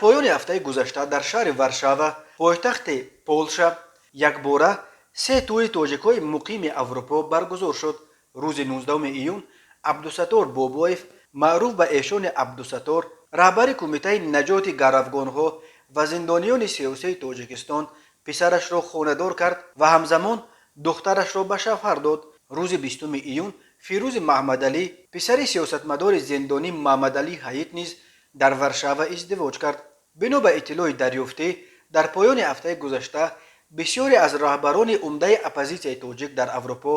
Поёни ҳафтаи гузашта дар шаҳри Варшава, пойтахти Полша, якбора се тӯи тоҷикҳои муқими Аврупо баргузор шуд. Рӯзи 19 июн Абдусаттор Бобоев, маъруф ба Эшони Абдусаттор, раҳбари Кумитаи наҷоти гаравгонҳо ва зиндониёни сиёсии Тоҷикистон, писарашро хонадор кард ва ҳамзамон духтарашро ба шавҳар дод. Рӯзи 20 июн Фирӯзи Маҳмадалӣ, писари сиёсатмадори зиндонӣ Маҳмадалӣ Ҳаит, низ дар Варшава издивоҷ кард. Бино ба иттилои дарёфтӣ, дар поёни ҳафтаи гузашта бисёре аз раҳбарони умдаи оппозитсияи тоҷик дар Аврупо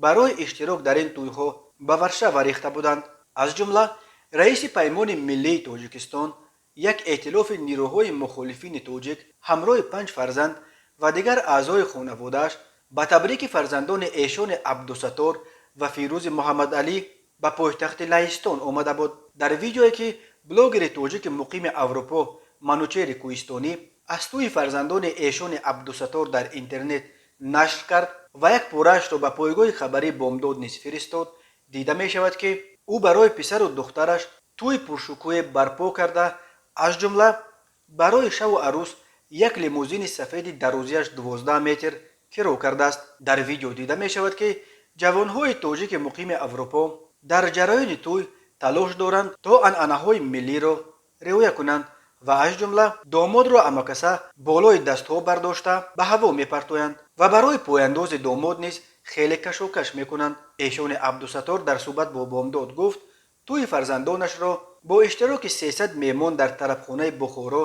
барои иштирок дар ин тӯйҳо ба Варшава рехта буданд. Аз ҷумла раиси Паймони миллии Тоҷикистон, як эътилофи нирӯҳои мухолифини тоҷик, ҳамроҳи панҷ фарзанд ва дигар аъзои хонаводааш ба табрики фарзандони Эшони Абдусаттор ва Фирӯзи Муҳаммадалӣ ба пойтахти Лаҳистон омада буд. Дар видеое, ки блогери тоҷики муқими Аврупо Манучери Кӯҳистонӣ аз тӯи фарзандони Эшони Абдусаттор дар интернет нашр кард ва як пораашро ба пойгоҳи хабарии Бомдод низ фиристод, дида мешавад, ки ӯ барои писару духтараш тӯи пуршукӯҳе барпо карда, аз ҷумла барои шаву арӯс як лимузини сафеди дарозиаш 12 метр киро кардааст. Дар видео дида мешавад, ки ҷавонҳои тоҷики муқими Аврупо дар ҷараёни тӯй талош доранд, то анъанаҳои миллиро риоя кунанд ва аз ҷумла домодро амакаса болои дастҳо бардошта ба ҳаво мепартоянд ва барои пояндози домод низ хеле кашокаш мекунанд. Эшони Абдусаттор дар суҳбат бо Бомдод гуфт, тӯи фарзандонашро бо иштироки 300 меҳмон дар тарабхонаи Бухоро,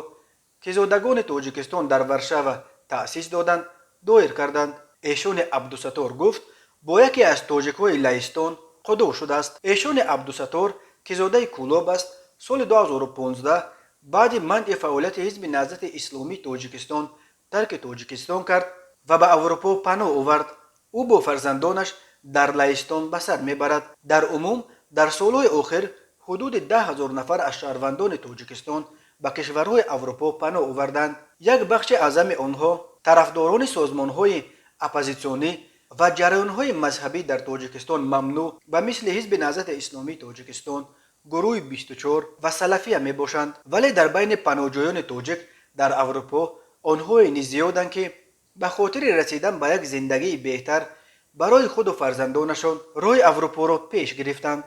ки зодагони Тоҷикистон дар Варшава таъсис доданд, доир карданд. Эшони Абдусаттор гуфт, бо яке аз тоҷикҳои Лаҳистон қудо шудааст. Эшони Абдусаттор, ки зодаи Кӯлоб аст, соли 2015 баъди манъи фаъолияти Ҳизби Наҳзати Исломии Тоҷикистон тарки Тоҷикистон кард ва ба Аврупо паноҳ овард. Ӯ бо фарзандонаш дар Лаҳистон ба сар мебарад. Дар умум дар солҳои охир ҳудуди 10 000 нафар аз шаҳрвандони Тоҷикистон ба кишварҳои Аврупо паноҳ оварданд. Як бахши аъзами онҳо тарафдорони созмонҳои оппозитсионӣ ва ҷараёнҳои мазҳабӣ дар Тоҷикистон мамнӯъ, ба мисли Ҳизби Наҳзати Исломии Тоҷикистон, Гурӯҳи 24 ва Салафия мебошанд. Вале дар байни паноҳҷӯёни тоҷик дар Аврупо онҳое низ зиёданд, ки ба хотири расидан ба як зиндагии беҳтар барои худу фарзандонашон роҳи Аврупоро пеш гирифтанд.